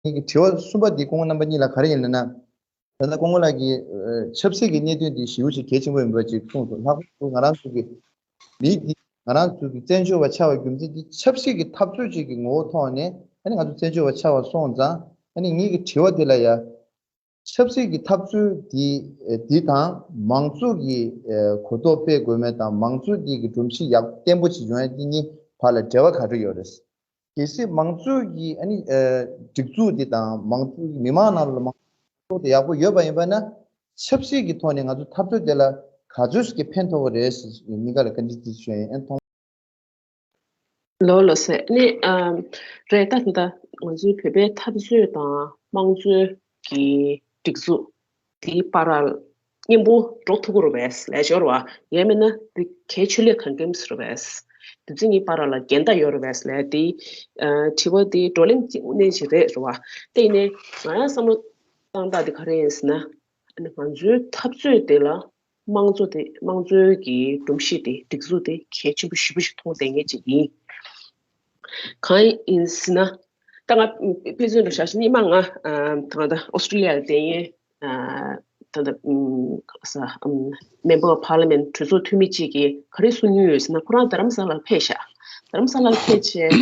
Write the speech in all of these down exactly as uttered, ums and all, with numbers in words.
ངེད་ཀྱི་དྲི་བ་གསུམ་པ་འདི་སྐུ་ངོ་རྣམ་པ་གཉིས་ལ་ག་རེ་ཡིན་ལབ་ན། ད་ལྟ་སྐུ་ངོ་ལགས་ཀྱིས་ཆབ་སྲིད་ཀྱི་གནད་དོན་འདི་ཞེ་པོ་ཞིག་གལ་ཆེན་པོ་ཡིན་པ་ཅིག་གསུངས་སོང་། ལྷག་པར་དུ་ང་རང་ཚོ་གི་མི་འདི་ང་རང་ཚོ་གི་བཙན་བྱོལ་བ་ཆགས་པའི་རྒྱུ་མཚན་འདི་ཆབ་སྲིད་ཀྱི་འཐབ་རྩོད་ཅིག་གི་ངོ་བོ་ཐོག་ནས་ཨ་ནི་ང་ཚོ་བཙན་བྱོལ་བ་ཆགས་པ་སོང་ཙང་ཨ་ནི་ངེད་ཀྱི་དྲི་བ་འདི་ལ་ཡ། ཆབ་སྲིད་ཀྱི་འཐབ་རྩོད་འདི་འདི་དང་མང་གཙོ་གི་གོ་རྟོགས་སྤེལ་དགོས་མེད་དང་མང་གཙོ་འདི་གི་སྒྲོམ་གཞི་ཡག་བརྟན་པོ་ཞིག་ཡོང་ཡ་འདི་གཉིས་བར་ལ་འབྲེལ་བ་ག་འདྲ་ཡོད་རེད། གལ་སྲིད་མང་གཙོ་གི་ཨ་ནི་སྒྲིག་འཛུགས་འདི་དང་མང་གཙོ་གི་མི་མང་ནང་ལ་མང་གཙོ་དེ་ཡག་པོ་ཡོད་པ་ཡིན་པ་ན་ཆབ་སྲིད་ཀྱི་ཐོག་ནས་ང་ཚོ་འཐབ་རྩོད་དེ་ལ་ག་ཚོད་ཅིག་གི་ཕན་ཐོགས་ཀྱི་རེད་ཟེར་གཉིས་ཀ་ལ་བཀའ་འདྲི་ཞུ་ཡ་ཡིན། ཨ་ནི་ཐོག་ལོ་ལོ་ཟེར་ནི་ཨམ། རེད། ད་ད་ང་ཚོའི་བོད་པའི་འཐབ་རྩོད་དང་དམངས་གཙོའི་གི་སྒྲིག་འཛུགས་དེའི་བར་ལ་མཉམ་པོ་འགྲོ་ཐུབ་ཀྱི་རེད་པས་ལབ་ཡ་ཅིག་ཡོད་རེད་པ། ཡང་མིན་ན་དེ་གལ་ཆེ་ལས་གང་གེམ་ཟེར་བས། དེ་ཚོ་གཉིས་བར་ལ་འགལ་ཟླ་ཡོད་རེད་པས་ལབ་ཡ་དེ། ཨ། དྲི་བ་དེ་བགྲོ་གླེང་གཅིག་དངོས་གནས་ཅིག་རེད་རེད་པ། དེ་ཡིན་ནའི་ང་རང་བསམ་བློ་བཏང་སྟངས་དེ་ག་རེ་ཡིན་ཟེར་ན། ཨ་ནི་ང་ཚོའི་འཐབ་རྩོད་དེ་ལ། དམངས་གཙོ་དེ་དམངས་གཙོའི་གི་སྒྲོམ་གཞི་དེ་སྒྲིག་འཛུགས་དེ་གལ་ཆེན་པོ་ཞེ་པོ་ཞིག་མཐོང་བསྡད་མཁན་ཅིག་ཡིན། གང་ཡིན་ཟེར་ན། ད་ང་དཔེ་མཚོན་དུ་བཞག་ན་སྔོན་མ་ང་ད་ལྟ་ཨོ་སི་ཀྲི་ལི་ཡ་ལ་བསྡད་མཁན་ད་ལྟ་Member of Parliament གྲོས་ཚོགས་འཐུས་མི་གཅིག་གིས་ག་རེ་གསུང་མྱོང་ཡོད་ཟེར་ན། ཁོ་རང་རྡ་རམ་ས་ལར་ཕེབས་ཤག་རྡ་རམ་ས་ལར་ཕེབས་བྱས་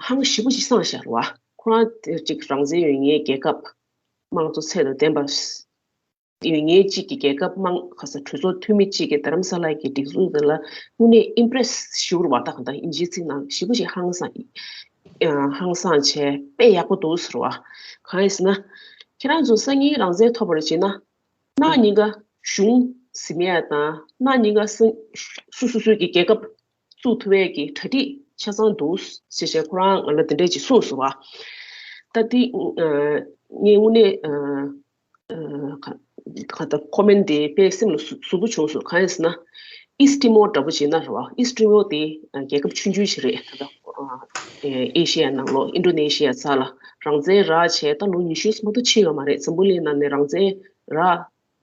ཧང་ཞེ་པོ་ཅིག་སངས་ཤག་རེད་པ། ཁོ་རང་དེ་ཅིག་རང་བཙན་ཡོད་མཁན་རྒྱལ་ཁབ་དམངས་གཙོ་ཚད་དང་ལྡན་པ། ཡོད་མཁན་གཅིག་གི་རྒྱལ་ཁབ་དམངས་ག་ས་གྲོས་ཚོགས་འཐུས་མི་གཅིག་གིས་རྡ་རམ་ས་ལ་གི་སྒྲིག་འཛུགས་འདི་ལ་དངོས་གནས་ཨིམ་པི་རེ་སི་ཞེ་པོ་རེད་པ། ད་ག་ད་ཨིན་ཇིའི་ཚིག་ནང་ཞེ་པོ་ཞིག་ཧང་སངས་ཧང་སངས་བྱས་དཔེ་ཡག་པོ་འདུག་ཟེར་བ། གང་ཡིན་ཟེར་ན། ཁྱེད་རང་ཚོ་སང་ཉིན་རང་བཙན་ཐོབ་པར་བྱེད་ན། གནངས་ཉིན་ཀ་གཞུང་ཟིན་ཡ་དང་གནངས་ཉིན་ཀ་སུ་སུ་སུ་སུ་གི་རྒྱལ་ཁབ་བཙུགས་ཐུབ་ཡས་ཀྱི་གྲ་སྒྲིག་ཆ་ཚང་འདུག་ཟེར་བྱས་ཁོ་རང་ང་ལ་དེ་འདྲས་ཅིག་གསུངས་སོང་བ། ད་དེ་ངས་དངོས་གནས་ཁ་ད་ཁོ་མེན་ཊི་དེ་དཔེ་སེམས་ལ་ཟུག་པོ་བྱུང་སོང་། གང་ཡིན་ཟེར་ན། ཨིས་ཊི་མོར་འདྲ་པོ་བྱས་ན་རེད་བ། ཨིས་ཊི་མོར་དེ་རྒྱལ་ཁབ་ཆུང་ཆུང་ཞིག་རེད། ད་ལྟ་ཨེ་ཤི་ཡ་ནང་ལོགས་ཨིན་ཌོ་ནེ་ཤི་ཡ་ཚ་ལ་རང་བཙན་རག་བྱས་ད་ལོ་ཉི་ཤུ་མ་གཏོགས་ཕྱིན་ཡོད་མ་རེད། འཛམ་བུ་གླིང་ནང་ནས་རང་བཙན་རག་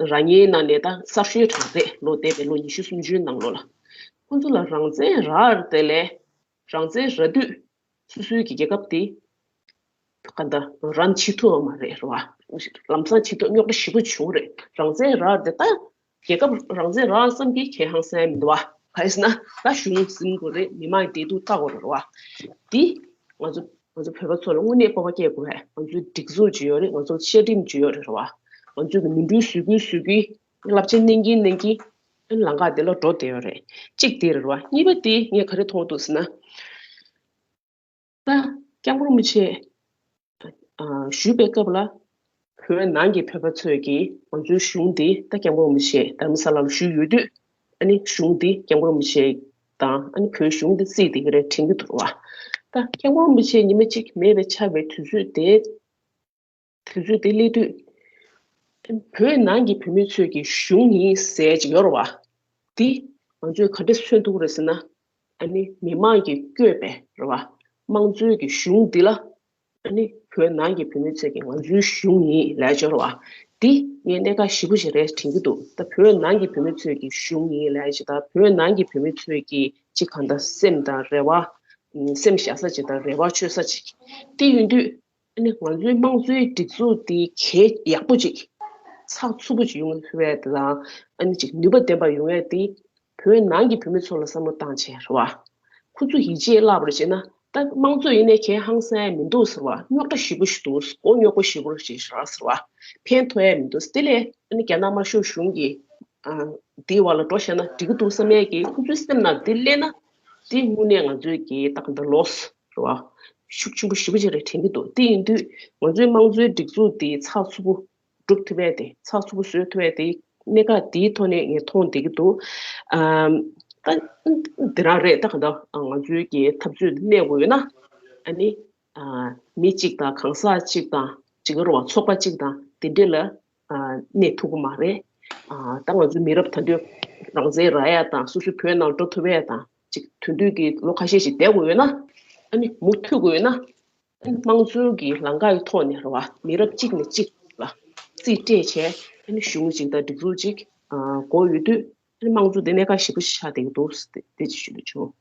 ར་ཉེའི་ནང་ནས་ད་གསར་ཤོས་གྲས་རེད། ལོ་འདས་པའི་ལོ་ཉི་ཤུ་སུམ་ཅུའི་ནང་ལོགས་ལ། ཁོང་ཚོ་ལ་རང་བཙན་རག་དེ་ལས་རང་བཙན་རག་དུས་སོ་སོའི་གི་རྒྱལ་ཁབ་དེ་ག་འདྲ་རང་བྱེད་ཐུབ་པ་མ་རེད་རེད་བ། ལམ་སང་བྱེད་ཐུབ་རྙོག་དྲ་ཞེ་པོ་བྱུང་རེད། རང་བཙན་རག་དེ་ད་རྒྱལ་ཁབ་རང་བཙན་རག་ཙམ་གྱིས་ཁྱད་ཧང་སང་མི་འདུག་བ། ག་རེ་ཟེར་ན་ད་གཞུང་ཟིན་དགོས་རེད། མི་མང་བདེ་སྡུག་ལྟ་དགོས་རེད་བ། འདི་ང་ཚོ། ང་ཚོ་བོད་པ་ཚོ་ལ་དངོས་གནས་སྤོབས་པ་སྐྱེ་དགོས་པས། ང་ཚོའི་སྒྲིག་འཛུགས་ཅིག་ཡོད་རེད། ང་ཚོ་བཅའ་ཁྲིམས་ཅིག་ཡོད་རེད་རེད་བ། ང་ཚོས་ཀྱི་མི་འགྲོའི་ཟུར་ཁུལ་ཟུར་ཁུལ་རླབས་ཆེན་གནང་གིན་གནང་གིན་ལམ་ཁ་དེ་ལ་འགྲོ་བསྡད་ཡོད་རེད། གཅིག་དེ་རེད་བ། གཉིས་པ་དེ་ངས་ག་རེ་མཐོང་འདུག་ཟེར་ན། ད་སྐྱབས་མགོན་རིན་པོ་ཆེ་ཨ་བཞུགས་པའི་སྐབས་ལ་བོད་ནང་གི་བོད་པ་ཚོས་ཀྱི་ང་ཚོའི་གཞུང་འདི་ད་སྐྱབས་མགོན་རིན་པོ་ཆེ་རྡ་རམ་ས་ལ་ལ་བཞུགས་ཡོད་དུས། ཨ་ནི་གཞུང་འདི་སྐྱབས་མགོན་རིན་པོ་ཆེ་དང་ཨ་ནི་བོད་གཞུང་འདི་བརྩིས་བསྡད་ཀྱི་རེད་དྲན་གྱི་འདུག་བ། ད་སྐྱབས་མགོན་རིན་པོ་ཆེ་ཉི་མ་གཅིག་མེད་པའི་ཆགས་པའི་དུས་ཚོད་དེ། དུས་ཚོད་དེ་སླེབས་དུས། བོད་ནང་གི་བོད་མི་ཚོས་ཀྱི་གཞུང་ཡིན་ཟེར་ཅིག་ཡོད་རེད་བ། འདི་ང་ཚོས་ག་འདྲ་མཚོན་ཐུབ་ཀྱི་རེད་ཟེར་ན། ཨ་ནི་མི་མང་གིས་བསྐོས་པའི་རེད་བ། དམངས་གཙོའི་གི་གཞུང་འདི་ལ། ཨ་ནི་བོད་ནང་གི་བོད་མི་ཚོས་ཀྱི་ང་ཚོའི་གཞུང་ཡིན་ལབ་ཡ་ཅིག་ཡོད་རེད་བ། འདི་ངས་གནད་འགག་ཞེ་པོ་ཞིག་རེད་དྲན་གྱི་འདུག་ད་བོད་ནང་གི་བོད་མི་ཚོས་ཀྱི་གཞུང་ཡིན་ལབ་ཡ་ཅིག་དང་བོད་ནང་གི་བོད་མི་ཚོས་ཀྱི་ཅིག་གང་ལྟར་སེམས་དང་རེ་བ། སེམས་བཞག་ས་ཅིག་དང་རེ་བ་བཅོལ་ས་ཅིག་དེ་ཡིན་དུས། ཨ་ནི་ང་ཚོའི་དམངས་གཙོའི་སྒྲིག་འཛུགས་འདི་གལ་ཡག་པོ་ཅིག་ཚགས་ཚུད་པོ་ཅིག་ཡོང་ཐུབ་ཡས་དང་ཨ་ནི་ཅིག་ནུས་པ་ལྡན་པ་ཡོང་ཡས་དེ་བོད་ནང་གི་བོད་མི་ཚོ་ལ་བསམ་བློ་བཏང་བྱས་རེད་བ། ཁོ་ཚོ་ཡིད་ཆེས་བརླག་པར་བྱས་ན་ད་དམངས་གཙོ་ཡིན་ནའི་གལ་ཧང་སང་ཡས་མི་འདུག་ཟེར་བ། རྙོག་དྲ་ཞེ་པོ་ཞིག་འདུག་མགོ་རྙོག་པོ་ཞེ་པོ་ཞིག་རག་ཟེར་བ། ཕན་ཐོགས་ཡས་མི་འདུག་དེ་ལས་ཨ་ནི་རྒྱ་ནག་དམར་ཤོག་གཞུང་གིས། ཨ། འདིའི་བར་ལ་འགྲོ་བཞག་ན་འགྲིག་གི་འདུག་བསམ་ཡས་ཀྱི་ཁོ་ཚོའི་སེམས་ནང་འདི་སླེབས་ན། འདི་དངོས་གནས་ང་ཚོའི་གི་ཏག་ཏག་ལོ་སི་རེད་བ། ཤུགས་ཆེན་པོ་ཞེ་པོ་ཅིག་རེད་དྲན་གྱི་འདུག་དེ་ཡིན་དུས་ང་ཚོའི་དམངས་གཙོའི་སྒྲིག་འཛུགས་འདི་ཚགས་ཚུད་པོ་སྒྲུབ་ཐུབ་ཡས་དེ་ཚགས་ཚུད་པོ་བཟོ་ཐུབ་ཡས་དེ་གནད་འགག་འདིའི་ཐོག་ནས་ངས་མཐོང་བསྡད་ཀྱི་འདུག་ཨམ། ད་འདི་རང་རེད། ད་ག་ད་ང་ཚོའི་གི་འཐབ་རྩོད་འདི་གནས་དགོས་ཡོད་ན་ཨ་ནི། ཨ། མི་གཅིག་དང་གང་ཟག་གཅིག་དང་གཅིག་རེད་བ། ཚོགས་པ་གཅིག་དང་དེ་འདྲས་ལ་ཨ་གནས་ཐུབ་ཀྱི་མ་རེད། ཨ། ད་ང་ཚོའི་མི་རབས་ད་དུང་རང་བཙན་རག་ཡ་དང་སོ་སོའི་བོད་ནང་འགྲོ་ཐུབ་ཡ་དང་ཅིག་དོན་དུས་ཀྱི་ལོ་ཁ་ཤས་ཤིག་བསྡད་དགོས་ཡོད་ན། ཨ་ནི་མུ་མཐུད་དགོས་ཡོད་ན། ཨ་ནི་དམངས་གཙོའི་གི་ལམ་ཁ་ཡི་ཐོག་ནས་རེད་བ། མི་རབས་གཅིག་ནས་གཅིག་ལ་རྩིས་སྤྲད་བྱས་ཨ་ནི་གཞུང་གཅིག་དང་སྒྲིག་འཛུགས་གཅིག་ཨ་དགོས་ཡོད་དུས་ཨ་ནི་དམངས་གཙོ་དེ་གནད་འགག་ཞེ་པོ་ཞིག་ཆགས་བསྡད་ཀྱི་འདུག་དེ་དེ་ཅིག་ཞུ་འདོད་བྱུང་།